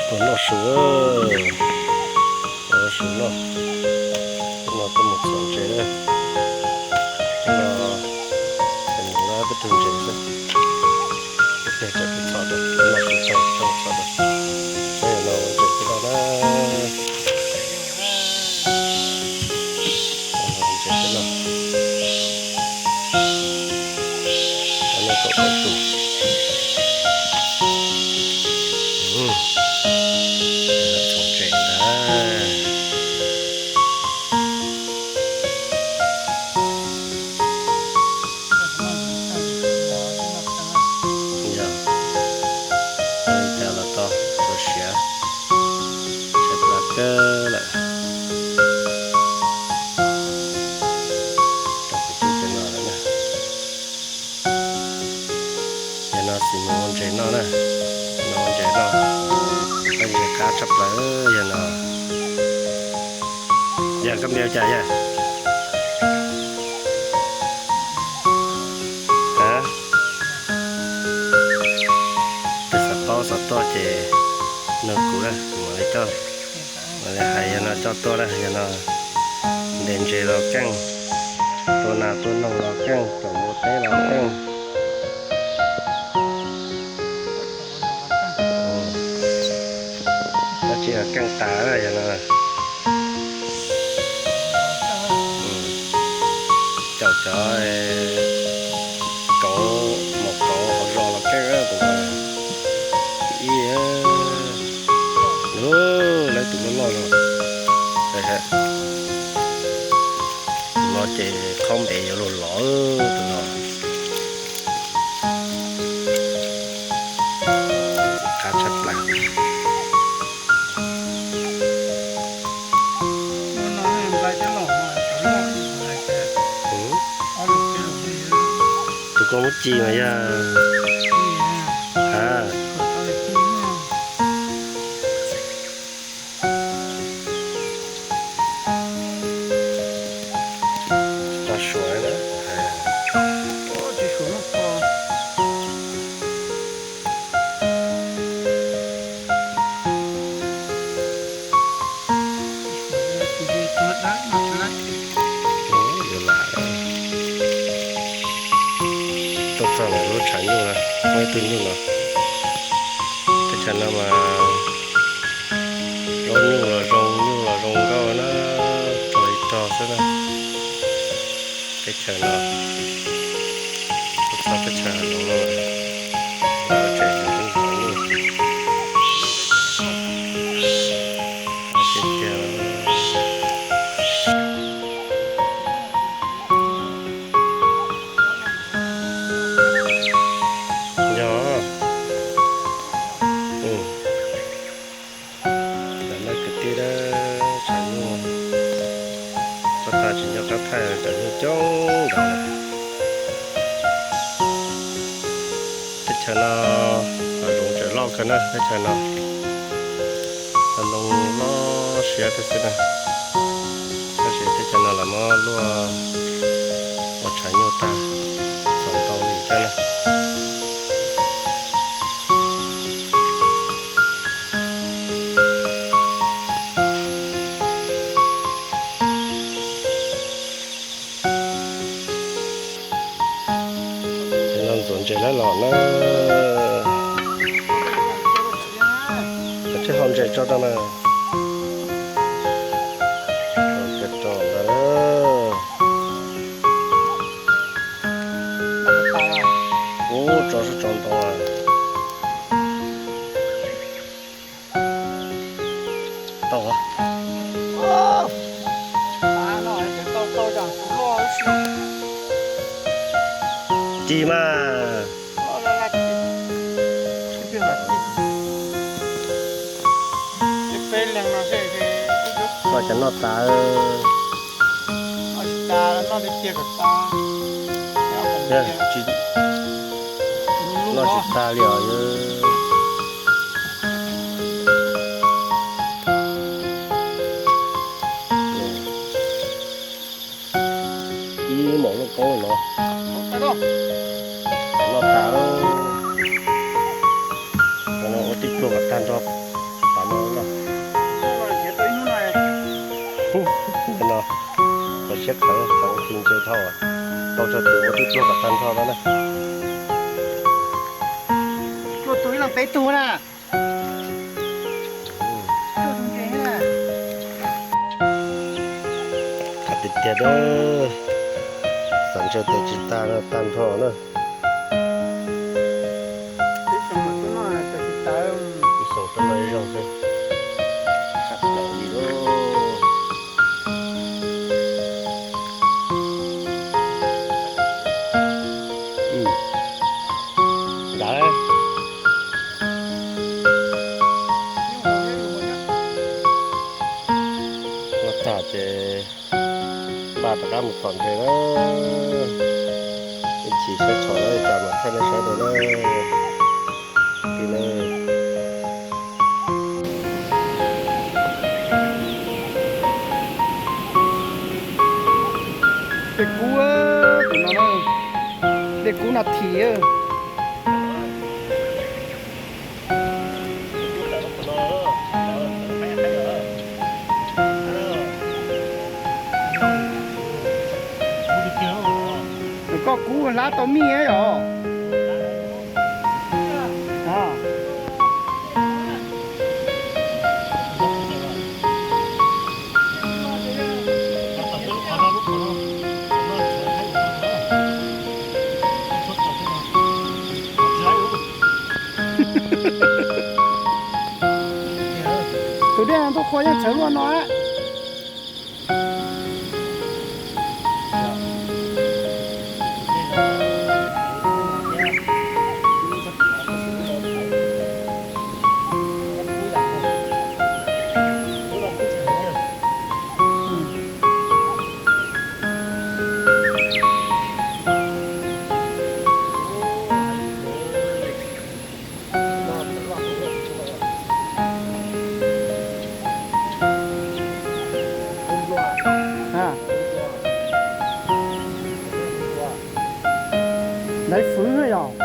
Tuaj noj su, tuaj noj su noj. Hnub no tuaj mus txhom ntses na. Hnub no ces mus lawm peb tug ntses xwb. Ib pliag tsam peb txhom rau, noj su tag txhom rau. Peb no ua ntses peb noj na. Ntses peb noj. Noj kom tau tus. Txhom ntses ntag. Yog, ua li cas los tau, txhua siav, tshaib plab kawg lawm. Rau kuv cub cov no lawm na. Yog no xis mus ua ntses noj na, no ua ntses noj, ntses qab tshaj plaws yog no. Yog koj npe ua cas yog? Tus xav paub xav tuaj ces nug kuv na, kuv mam li coj, mam li hais yog no coj tuaj na, yog no ntes ntses los keej, tua nas tua noog los keej, caum mus teb los keej. Tab sis keej tas yog no. Caum cov kauv, mos kauv hauv zos los keej tus no. Ib, lawv tus loj loj no. Tus no ces qhov npe yuav luag lov tus no. Qab tshaj plaws. Tus koj muab ci mas yog. Tso suav na. Yuav lam tuaj txog lawm lub tshav nyuj na, muaj ib tug nyuj no. Teb chaws no mas zaub nyuj los zoo, nyuj los zoo nkauj na, txog li tog xwb na. Teb chaws no, tuaj txog teb chaws Hav Loov no, tseem zoo nkauj nyuj tiag tiag. Yog, lawv kwv tij, tshav nyuj txog tag tsis nco qab thaij, tshav nyuj coob ntawd. Teb chaws no hav zoov tseem loj kawg na, teb chaws no hav zoov loj siab tiag xwb na. Tab sis teb chaws no lawv muab luaj ua tshav nyuj tag, txaus ntau li thiab na. Ces no ntxuav ntses lawm los na. Kav tsij hau ntses tso rau na. Ntses rau ntawd. Ub, tso sub tso ntau. Tau. Ci mas. Koj cas noj tas. Noj tsis tag li os. Ib maum luaj koob no. Noj tas. Ua tib pluag kom tag nrho. No, no, qhov siab khawv tseem ti ntses dhau, tau tsawg tus ua tib pluag kom tag nrho no na. Pluag tus ib leeg peb tug na. Qab tiag tiag, xav ntshaw tes tsis tag no tag nrho na. Ib xyoos rau no zoo xwb. Ntawd, ua tag ces npaj rov qab mus tom ntses na. Ib chim sab thaum no cas mam thaij nej saib dua na. Li na. Dej kub, tus no na, dej kub no thim. Koj kub hlab tau mij yom. Tus dej ntuj qhua yeej txhawv luaj no. Ntawd fwv yom.